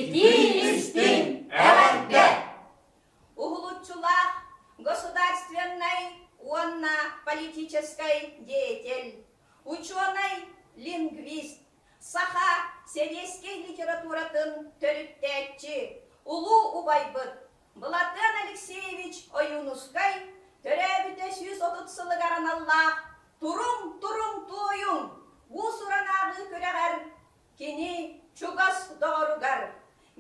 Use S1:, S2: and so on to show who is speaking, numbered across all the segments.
S1: Итии-истиҥ эҕэрдэ!
S2: Уһулуччулаах государственнай уонна политическай деятель, учуонай, лингвист, саха сэбиэскэй литературатын төрүттээччи, улуу убайбыт Былатыан Алексеевич Ойуунускай төрөөбүтэ 130 сылыгар аналлаах «Туруҥ, туруҥ, туойуҥ» уус-уран ааҕыы күрэҕэр кини чугас доҕоругар,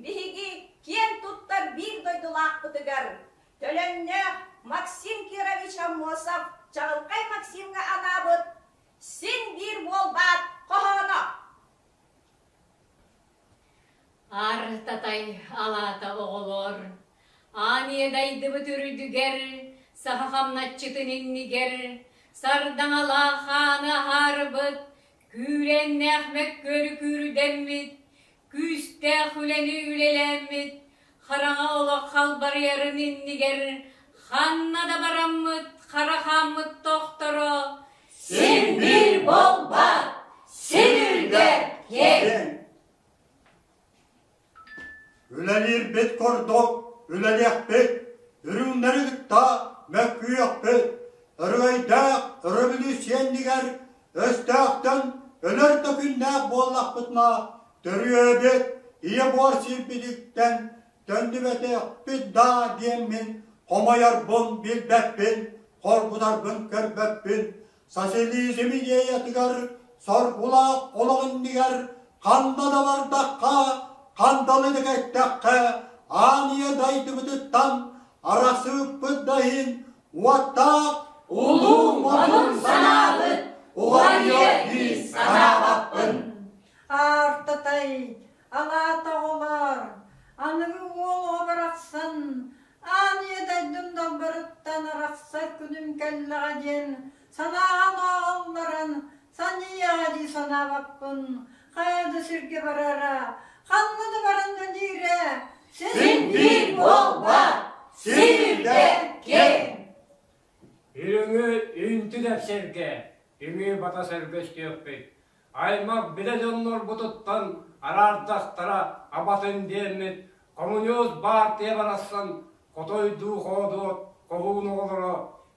S2: биһиги киэн туттар биир дойдулаахпытыгар, төлөннөөх Максим Кирович Аммосов Чаҕылхай Максимҥа анаабыт «Син биир буолбаат» хоһооно.
S3: Ар-татай алаата оҕолор, аан ийэ дайдыбыт үрдүгэр, саха хамначчытын иннигэр, сардаҥалаах хааны аһаарбыт, күүрээннээх мөккүөрү күүрдэммит, күүстээх үлэни үлэлээммит, хараҥа олох халбарыйарын иннигэр ханна да бараммыт, хара хааммыт тохторо,
S1: Син биир буолбат, сир үрдэ киэҥ.
S4: Үлэлиирбит курдук үлэлиэхпит, үрүҥнэри кытта мөккүөхпүт, өрөгөйдөөх өрөбүлүүссүйэннигэр өстөөхтөн өлөр да күннээх буоллахпытына, төрүөбүт ийэ буор сирбититтэн төннүбэтэхпит даа диэммин хомойорбун билбэппин, хоргутарбын көрбөппүн, социализм идеятыгар соргулаах олох иннигэр ханна да бардахха, хандалы да кэттэххэ, аан ийэ дайдыбытыттан арахсыбыппыт да иһин уоттаах
S1: Улуу модун санаабыт уҕарыйыа дии санаабаппын.
S5: Аартатай, алаата оҕолоор, аныгы уол оҕо барахсан аан ийэ дойдум далбарыттан арахсар күнүм кэллэҕэ диэн санааҕа нооллорон санньыйыаҕа дии санаабаппын. Хайа да сиргэ барара, ханна да баран үлэлиирэ
S1: Син биир буолбат, сир үрдэ киэҥ.
S6: Үрүҥү үнтү дэпсэргэ, үҥүү бата сөргөстүөхпүт. Аймах билэ дьоннорбутуттан араардахтара абатын диэммит, хомуньуус баартыйа барахсан хотойдуу хоодуот хоһуун оҕолоро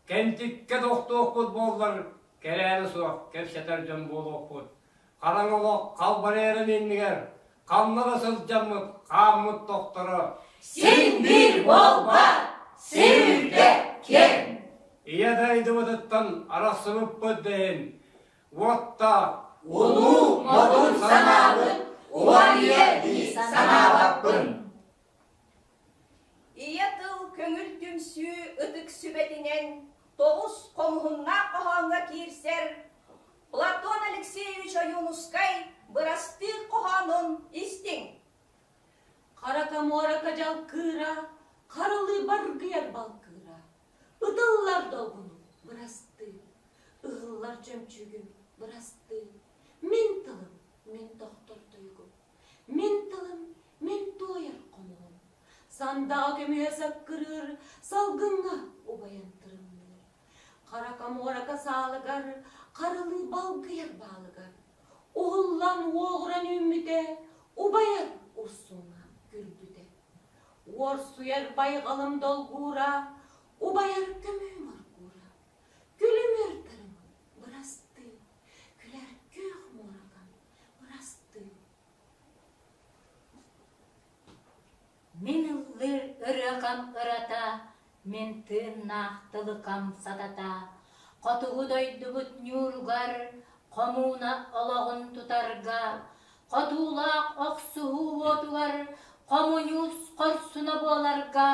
S6: кэнтиккэ тохтуохпут буоллар, кэрээнэ суох кэпсэтэр дьон буолуохпут. Хараҥа олох халбарыйарын иннигэр ханна да сылдьаммыт хааммыт тохторо
S1: Син биир буолбат, сир үрдэ киэҥ.
S6: Ийэ дойдубутуттан арахсыбыппыт да иһин уоттаах
S1: Улуу модун санаабыт уларыйа дии санаабаппын.
S2: Ийэ тыл көҥүл түмсүү ытык сүбэтинэн тоҕус хомуһуннаах хоһооҥҥо киирсэр Платон Алексеевич Ойуунускай бырастыы хоһоонун истиҥ.
S3: Харака муорака дьалкыыра, харылыы баргыйар балкыыра, ытыллар долгуну бырастыы, ыһыллар чөмчүүгүм бырастыы, мин тылым, мин тохтор тойугум, мин тылым, мин туойар хомуһум, сандаҕа көмүһэ саккырыыр, салгыҥҥа убайан тырымныыр, Харака муорака саалыгар, харылыы балгыйар баалыгар, уһуллан уоҕуран үүммүтэ, убайар урсуҥҥа күлбүтэ. Уорсуйар байҕалым долгуура, убайар көмүһүм оргуура, күлүмүр тырымым бырастыы, күлэр күөх муоракам бырастыы.
S7: Мин ыллыыр ырыакам ырата, мин тыыннаах тылыкам сатата, хотугу дойдубут ньууругар хомууна олоҕун тутарга, хотуулаах охсуһуу уотугар хомуньуус хорсуна буоларга,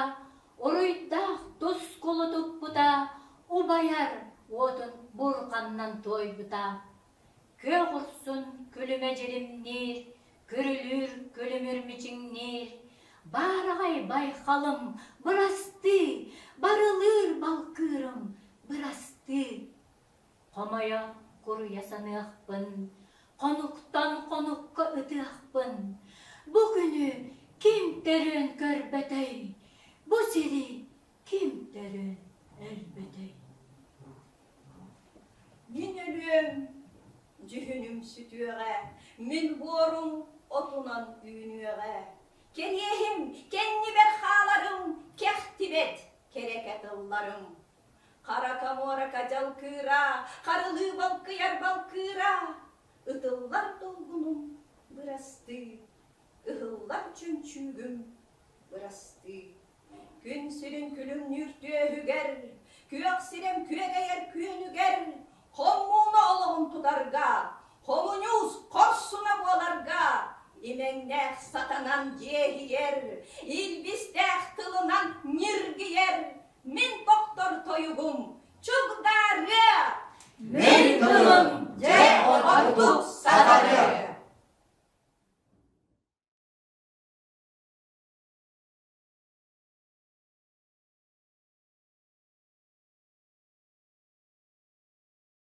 S7: уруйдаах тускулу туппута, убайар уотун бурҕаннан туойбута. Күөх урсун күлүмэ дьиримниир, күрүлүүр күлүмүр мичиҥниир, баараҕай байхалым бырастыы, барылыыр балкыырым бырастыы. Хомойо куруйа саныахпын, хонуктан хонукка ытыахпын, бу күнү ким төрүөн көрбөтөй, бу сири ким төрүөн өлбөтөй.
S2: Мин өлүөм, дьүһүнүм сүтүөҕэ, мин буорум отунан үүнүөҕэ. Кэриэһим, кэннибэр хааларым, кэхтибэт кэрэкэ тылларым. Харака муорака дьалкыыра, харылыы балкыйар балкыыра, ытыллар долгунум бырастыы, ыһыллар чөмчүүгүм бырастыы. Күн сирин күлүмнүүр түөһүгэр, күөх сирэм күөгэйэр күөнүгэр, хоммууна олоҕун тутарга, хомуньуус хорсуна буоларга, имэҥнээх сатанан дьиэһийэр, илбистээх тылынан ньиргийэр, мин тохтор тойугум чугдаарыа!
S1: Мин тылым дьэ ордук сатарыа!